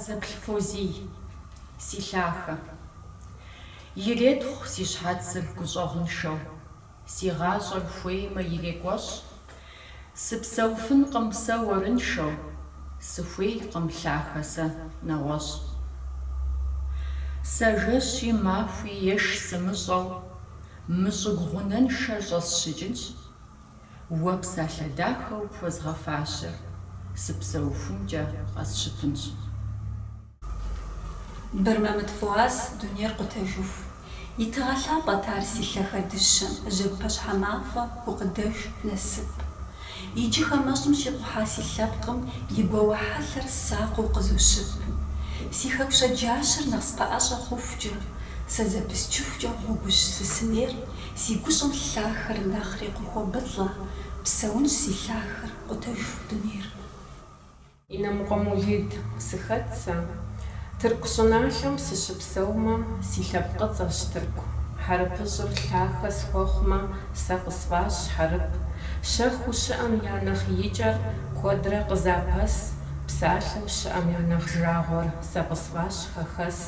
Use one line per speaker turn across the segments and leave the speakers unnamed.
Тхьэзэплъ Фозий, си лъахэ. Иретхъу си щхьэцыр гущӏэгъуншэу, си гъащӏэр хуеймэ ирекӏуэщӏ. Сыпсэуфынкъым сэ уэрыншэу, сыхуейкъым лъахэ сэ нэгъуэщӏ. Сэ жэщи махуи еш сымыщӏэу, мы щӏыгу гъунэншэр щӏэсщыкӏынщ. Уэ псалъэ дахэу пхуэзгъэфащэр сыпсэухункӏэ къэсщыпынщ.
Бырмамыт Фуас дунейр къутэжыху. И тыгъэ лъапӏэт ар си лъахэ дыщэм, жьэгу пащхьэ мафӏэ, гукъыдэж, насып. Иджы хамэщӏым щикъухьа си лъэпкъым и гуауэ хьэлъэр сакъыу къызощып. Си хэку щэджащэр нэхъ спэӏэщӏэ хъухукӏэ, сэ зэпысчыхукӏэ гъуэгужь сысымейр, Си гущӏэм лъахэр нэхъри къохуэбылӏэ, псэунщ си лъахэр къутэжыху дунейр.
Инэмыкъуэ Мулид, сыхэт сэ? Тырку щӏыналъэм сыщыпсэумэ, си лъэпкъыцӏэщ Тырку. Хьэрыпыщӏыр лъахэ схуэхъумэ, сэ къысфӏащ хьэрып. Щэхуу щыӏэм я нэхъ икӏэр куэдрэ къызапэс, псалъэу щыӏэм я нэхъ жагъуэр сэ къысфӏащ хэхэс.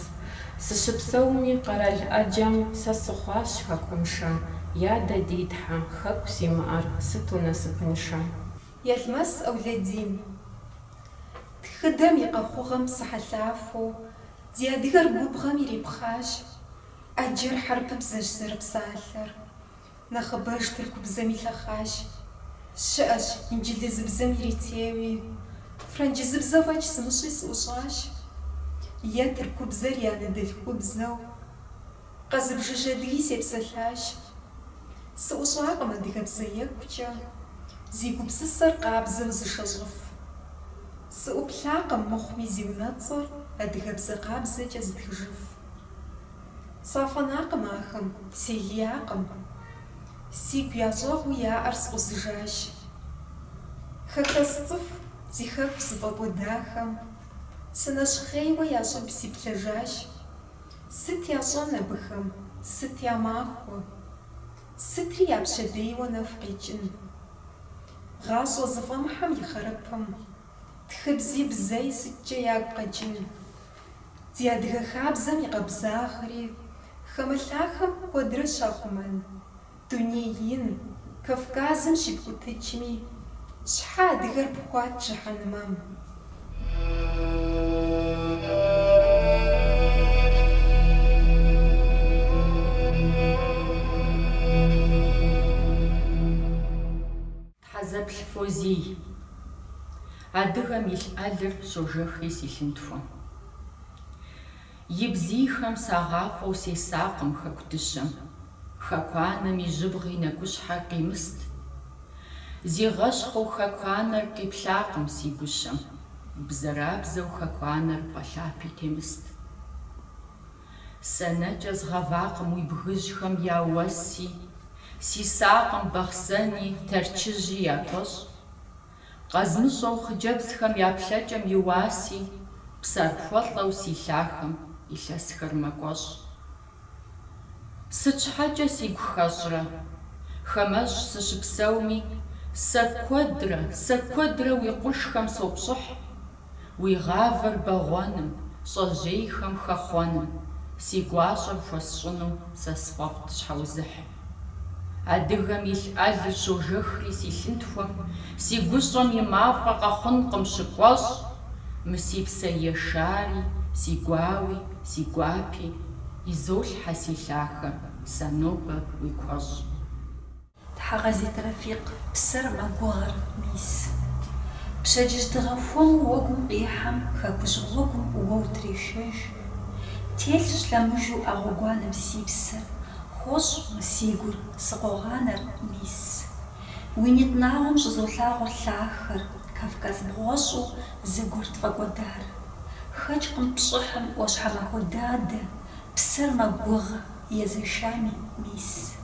Сыщыпсэуми къэрал ӏэджэм сэ сыхъуащ хэкуншэ, Я дэ ди Тхьэ, хэку зимыӏэр сыту насыпыншэ.
Елмэс Аулэдин. Тхыдэм и къэхъугъэм псыхьэлъахуэу ди адыгэр губгъэм ирипхъащ, ӏэджэр хьэрыпыбзэщ зэрыпсалъэр. Нэхъыбэж тыркубзэм илъэхъащ. Щыӏэщ инджылызыбзэм иритеуи, франджызыбзэ фӏэкӏ зымыщӏи сыӏущӏащ. Е тыркубзэр и анэдэлъхубзэу къэзыбжыж адыги сепсэлъащ. Сыӏущӏакъым адыгэбзэ екӏукӏэ зи гупсысэр къабзэу зышэщӏыф. Сыӏуплъакъым мыхъуми зи унэцӏэр адыгэбзэ къабзэкӏэ зытхыжыф. Сафӏэнакъым ахэм, сегиякъым. Сигу ящӏэгъуу яӏэр скъузыжащ. Хэхэс цӏыху зи хэку зыфӏэкӏуэдахэм, сынэщхъейуэ я щӏыб сиплъэжащ. Сыт ящӏэн абыхэм, сыт я махуэ? Сытри я пщэдейуэ нэху къекӏын? Гъащӏэ зыфӏэмыхьэм и хъарыпым, тхыбзи бзэи сыткӏэ ягу къэкӏын? Ди адыгэ хабзэм и къабзагъри хамэ лъахэм куэдрэ щахъумэн, дуней ин, Кавказым щипкӏутыкӏми, щхьэ адыгэр пхуат жыхьэнмэм?
Тхьэзэплъ Фозий. Адыгэм илъ ӏэлыр щожэхри си лъынтхуэм. И бзийхэм сагъафӏэу сесакъым хэку дыщэм. Хэку-анэм и жьыбгъи нэкӏущхьэр къимыст. Зигъэщхъыу хэку-анэр къиплъакъым си гущэм. Бзэрабзэу хэку-анэр пӏэ лъапи темыст. Сэ нэкӏэ згъэвакъым уи бгыжьхэм я уэси, Сисакъым Бахъсэни, Тэрчыжьи я куэщӏ. Къэзмыщӏэу хъыджэбзхэм я плъэкӏэм и уаси, Псэр хуэлӏэу си лъахэм илъэсхэр мэкӏуэщӏ. Сыт щхьэкӏэ сигу хэщӏрэ? Хамэщӏ сыщыпсэуми, сэ куэдрэ, сэ куэдрэ уи къуршхэм сопщӏыхь. Уи гъавэр бэгъуэным, щӏэжьейхэм хэхъуэным, си гуащӏэр хуэсщӏыну сэ сфӏэфӏт щхьэузыхь. Адыгэм илъ ӏэлыр щожэхри си лъынтхуэм, си гущӏэм и мафӏэ къэхъункъым щыкӏуэщӏ, мы си псэ ешари, си гуауи, си гуапи, изолъхьэ си лъахэ сэ нобэ уи куэщӏ.
Тхьэгъэзит Рэфикъ псэр мэгугъэр, мис. Пщэдджыжь дыгъэ хуэму уэгум къихьэм хэкужь гъуэгум уэ утрешэж. Телъщ лъэмыжу а гъуэгуанэм си псэр, хощӏ мы си гур, сыкъогъанэр, мис. Уи нитӏ нагъуэм щӏызолъагъуэр лъахэр, Кавказ бгъуэщӏу зэгуэр тфӏэкӏуэдар. Хэкӏкъым пщӏыхьым ӏуащхьэмахуэ дадэ, псэр мэгугъэ, езэшами, мис.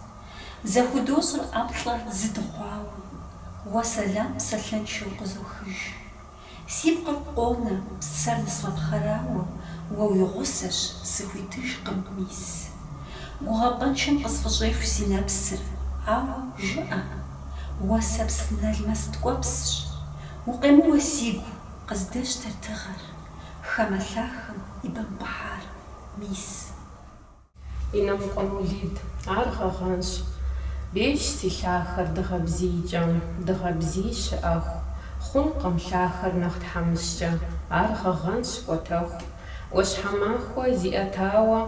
Зэхудощӏыр ӏэплӏэ зы дыхъуауэ, уэ сэлам псалъэншэу къызохыж. Си пкъыр къонэ, псэр нысфӏэпхъэрауэ, уэ уи гъусэщ, сыхуитыжкъым, мис. Гугъапӏэншэм къысфӏыщӏеху си нэпсыр, ауэ жыӏэ, уэсэпс налмэс ткӏуэпсщ. Укъемыуэ сигу, къыздэщтэ тыгъэр. Хамэ лъахэм ибэмпӏыхьар, мис.
Инэмыкъуэ Мулид, ар гъэгъэнщ. Бейщ си лъахэр дыгъэ бзийкӏэ, дыгъэ бзий щыӏэху. Хъункъым лъахэр нэхъ тхьэмыщкӏэ, ар гъэгъэнщ кӏуэтэху. ӏуащхьэмахуэ зиӏэтауэ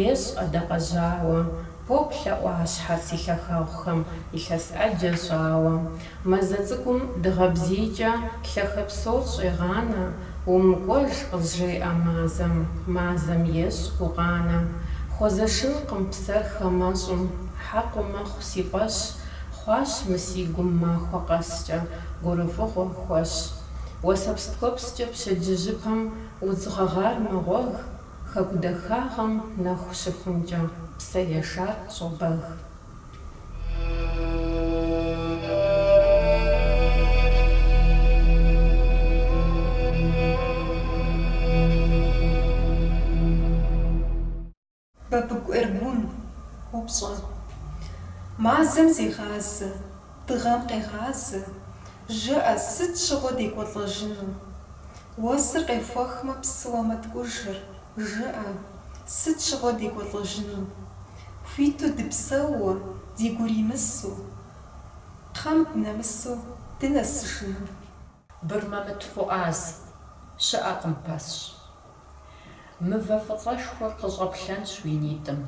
ещӏ ӏэдакъэжьауэ, Поплъэ ӏуащхьэр си лъахэгъухэм илъэс ӏэджэ щӏауэ. Мазэ цӏыкӏум дыгъэ бзийкӏэ лъахэ псор щӏегъанэ, Умыкӏуэж, къызжеӏэ мазэм, мазэм ещӏ гукъанэ. Хуэзэшынкъым псэр хамэщӏым, хьэкъыу мэхъу си фӏэщ, Хъуащ мы си гум махуэ къэскӏэ гурыфӏыгъуэ хуэщ. Уэсэпс ткӏуэпскӏэ пщэдджыжьыпэм удз гъэгъар мэгъуэг, Хэку дахагъэм нэху щыхункӏэ псэ ешар щӏобэг.
Бабыгу Эргун, упщӏэ. Мазэм зегъазэ, дыгъэм къегъазэ, жыӏэ, сыт щыгъуэ декӏуэлӏэжыну? Уэсыр къехуэхмэ псыуэ мэткӏужыр, жыӏэ, сыт щыгъуэ декӏуэлӏэжыну? Хуиту дыпсэууэ, ди гур имысу, кхъэм дынэмысу дынэсыжыну?
Бырмамыт Фуӏаз, щыӏэкъым пэсщӏ. Мывэ фӏыцӏэшхуэр къыщӏэплъэнщ уи нитӏым,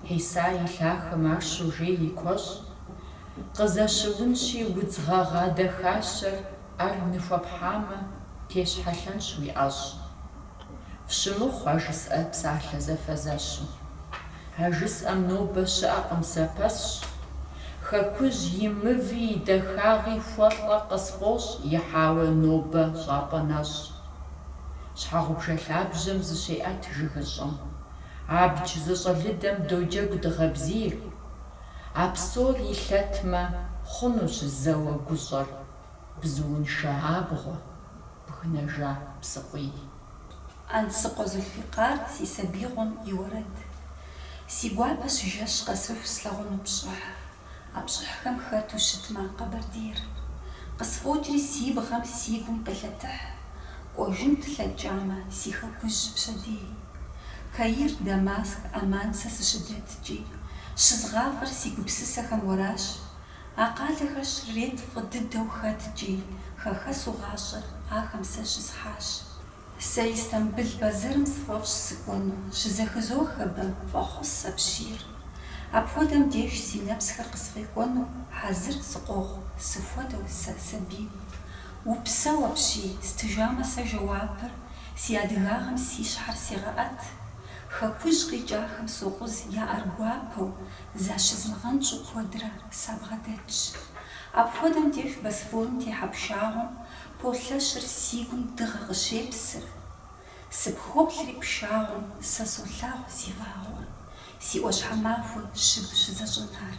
Хьиса и лъахэм ар щожей и куэщӏ. Къызэщыунщи удз гъэгъа дахащэр ӏэр ныхуэпхьамэ, тещхьэлъэнщ уи ӏэщӏ. Фщымыхъу а жысӏэр псалъэ зэфэзэщу. А жысӏэм нобэ щыӏэкъым сэ пэсщӏ. Хэкужь и мыви и дахагъи хуэлӏэ къысфӏощӏ ихьауэ нобэ щӏапӏэ нэщӏ. Щхьэгъубжэ лъабжьэм зыщеӏэт жыгыщӏэм. Абдж зэщӏэлыдэм доджэгу дыгъэ бзийр. А псор илъэтмэ, хъунущ зэуэ гущӏэр, бзууншэ абгъуэ, бгынэжа псыкъуий.
Ансыкъуэ Зулфикъар Си сабийгъуэм и уэрэд. Си гуапэщ жэщ къэсыху слъагъуну пщӏыхь. А пщӏыхьхэм хэту щытмэ Къэбэрдейр. Къысфӏокӏри си бгъэм си гум къелъэтыхь. Кӏуэжынт лъэкӏамэ си хэкужь пщэдей. Каир, Дамаск, Амман сэ сыщыдэткӏи, щызгъафӏэр си гупсысэхэм уэращ. А къалэхэр щрырет фӏы дыдэу хэткӏи, хэхэсу гъащӏэр ахэм сэ щысхьащ. Сэ Истамбыл бэзэрым сфӏэфӏщ сыкӏуэну, щызэхызох абы фӏэхъус апщийр. Апхуэдэм деж си нэпсхэр къысфӏекӏуэну хьэзыр сыкъохъу, сыхуэдэу сэ сабийм. Упсэу апщий, стыжамэ сэ жэуапыр, си адыгагъэм си щхьэр сегъэӏэт. Хэкужь къикӏахэм сокъуз я ӏэр гуапэу, защызмыгъэнщӏу куэдрэ сабгъэдэтщ. Апхуэдэм деж Босфорым техьэ пшагъуэм Полъэщыр си гум дыгъэ къыщепсыр. Сыпхоплъри пшагъуэм сэ солъагъу си вагъуэр, си ӏуащхьэмахуэ щыгу щызэщӏэнар.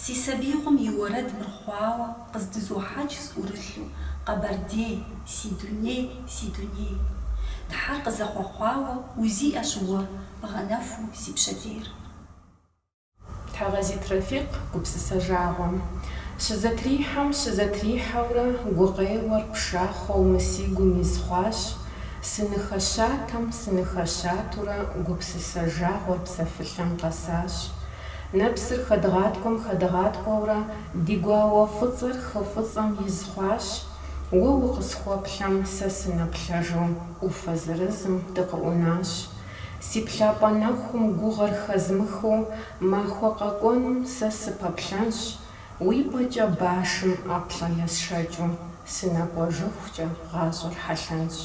Си сабийгъуэм и уэрэд мыр хъуауэ къыздызохьэкӏ сӏурылъу Къэбэрдей, си дуней, си дуней. Тхьэр къызэхъуэхъуауэ узиӏэщ уэ, гъэнэхуу си пщэдейр.
Тхьэгъэзит Рэфикъ гупсысэ жагъуэм. Щызэтрихьэм, щызэтрихьэурэ, гукъеуэр пшахъуэу мы си гум из хъуащ. Сыныхэщатэм, сыныхэщатурэ, гупсысэ жагъуэр псэфылъэм къэсащ. Нэпсыр хэдгъаткӏуэм хэдгъаткӏуэурэ, ди гуауэ фӏыцӏэр хы фӏыцӏэм из хъуащ. Уэ укъысхуэплъэм, сэ сынэплъэжу, ӏуфэ зырызым дыкъыӏунащ. Си плъапӏэ нэхум гугъэр хэзмыхыу, махуэ къэкӏуэнум сэ сыпэплъэнщ, уи пӏэкӏэ башым ӏэплӏэ есшэкӏыу, сынэкӏуэжыхукӏэ гъащӏэр хьэлъэнщ.